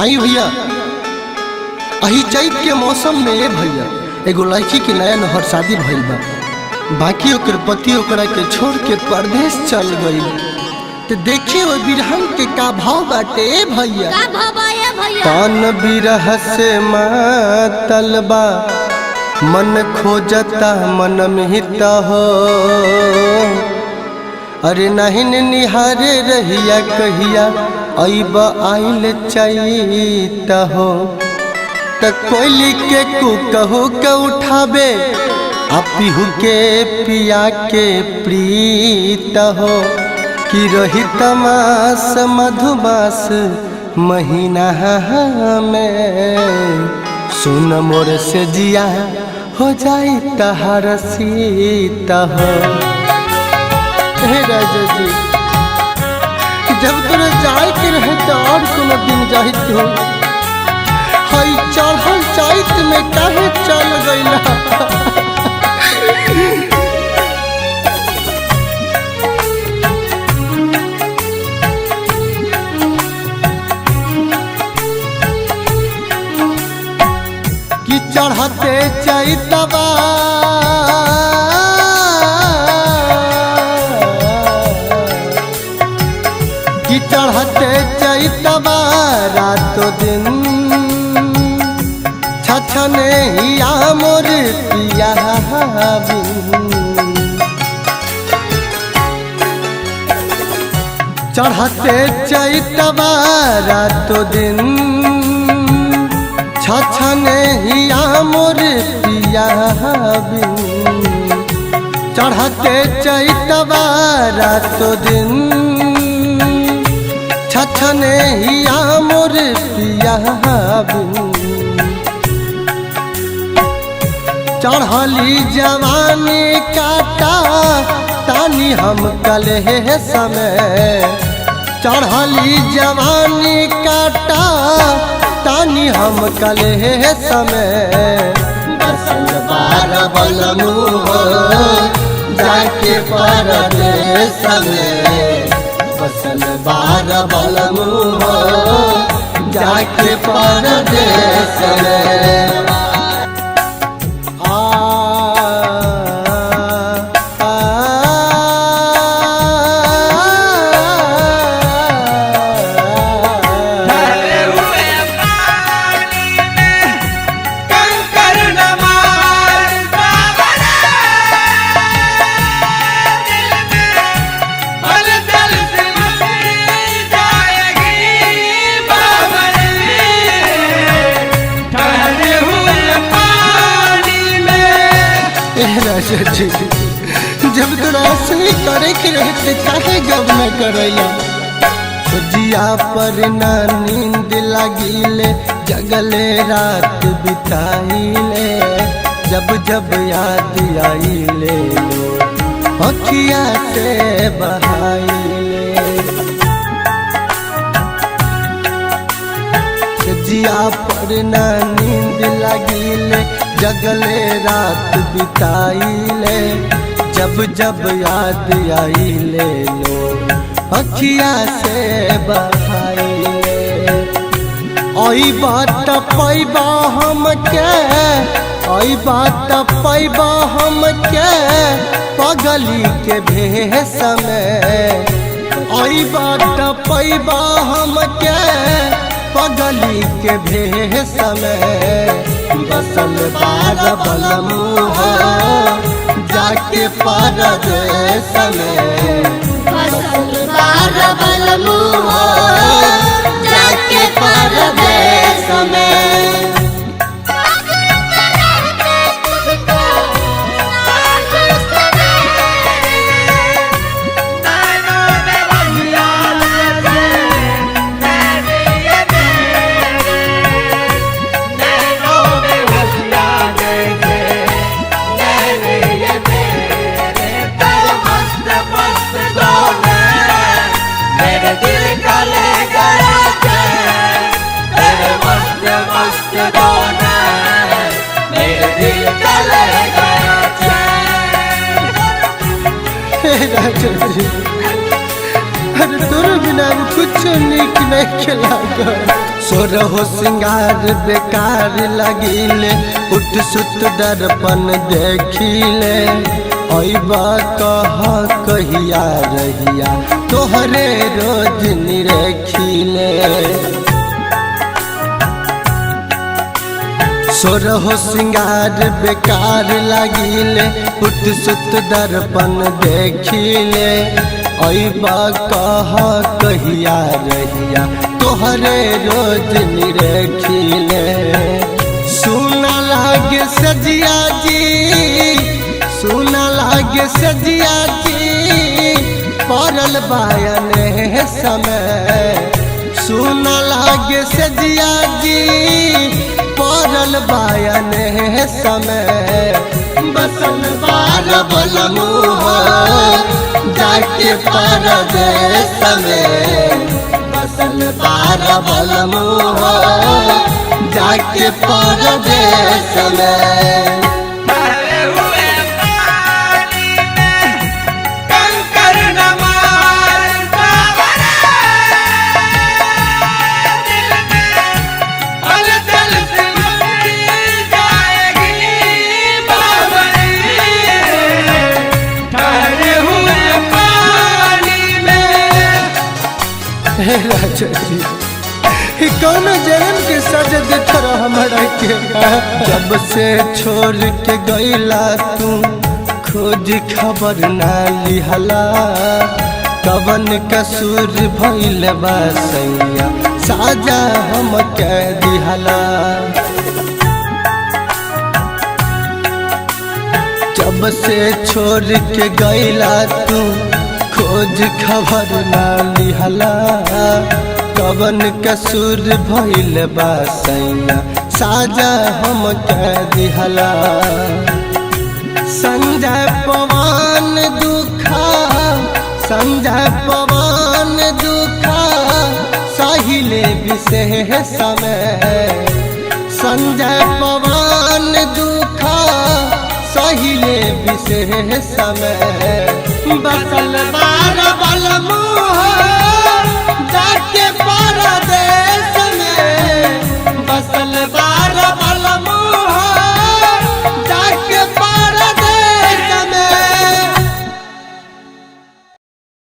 आई भैया, अही चैत के मौसम में ए भैया एगो लड़की के नया नहर शादी भइल बा। बाकी ओकर पति ओकरा के छोड़ के परदेश चल गई। तो देखिए वो बिरहन के का भाव बाटे ए भैया। का भाव ए भैया? तान बिरह से मातल बा, मन खोजता मन मिहित हो। अरे नहिन निहारे रहिया कहिया अइब आइल चैत हो। त कोयली के कुकहू के उठाबे आ पिहू के पिया के प्रीत हो। कि रोहित मास मधुमास महीना में सुन मोर से जिया हो जाई तहार सीता हो। हे राजा जी, जब तोरा जाए के रहे तो और कोनो दिन जाहित हो, हई चढ़ल चैत में काहे चल गईला। कि चढ़ते चैतवा कि चढ़ते चैतवा रातो दिन छछने हिया मोर पिया बिन। चढ़ते चैतवा रातो दिन छछने हिया मोर पिया बिन। चढ़ते चैतवा रातो दिन छछने हिया मोर पिया बिन। चढ़ली जवानी काटा तानी हम कलहे समय। चढ़ली जवानी काटा तानी हम कलहे समय। बसल बार बलमू हो जाके परदेश में। बसल बार बलमू हो जाके परदेश में। राजा जी, जब तोरा असली करे के रहते काहे गब न करैला। जिया पर ना नींद लागिले जगले रात बिताइले। जब जब याद आइले अखिया से बहाइले। जिया पर ना नींद लागिले जगले रात बिताइले। जब जब याद आइले लो अखिया से बहाइले। आई बात पैबा हमके, आई बात पैबा हमके पगली के भेष में। आई बात पैबा हमके पगली के भेष में। बसल बार बलमू हो जाके परदेश में। बसल बार बलमू हो जाके परदेश में। अरे तोर बिना कुछ निक नहीं खिला। सोरहो सिंगार बेकार लगिले, उठ सुत दर्पण देखिले। ऐबा कह कहिया रहिया तोहरे रोज निरखिले। सोरहो सिंगार बेकार लगिले, उठ सुत दर्पण देखिले। ऐबा कह कहिया रहिया तोहरे रोज निरखिले। सुना लागे सजिया जी, सुना लागे सजिया जी, पड़ल बायन समय। सुना लागे सजिया जी, पड़ल बायन समय। बसल बार बलमू हो जाके परदेस में। बसल बार बलमू हो जाके परदेस में। ठहरे हुए पानी में कंकर न मार सावरे, दिल में हलचल सी मच जाएगी बावरी। ठहरे हुए पानी में। हे राजा जी, ई कौन जन्म के सजा देत रह हमरा के। जब से छोड़ के गईला तू खोज खबर ना लिहला। कवन कसूर भइल बा सैया साजा हम के दिहला। जब से छोड़ के गईला तू खोज खबर ना लिहला। कवन कसूर भइल बा सैया साजा हम के दिहला। संजय पवन दुखा, संजय पवन दुखा साहिले विशेष समय। संजय पवन दुखा सहिले विशेष समय। बसल बार बलमू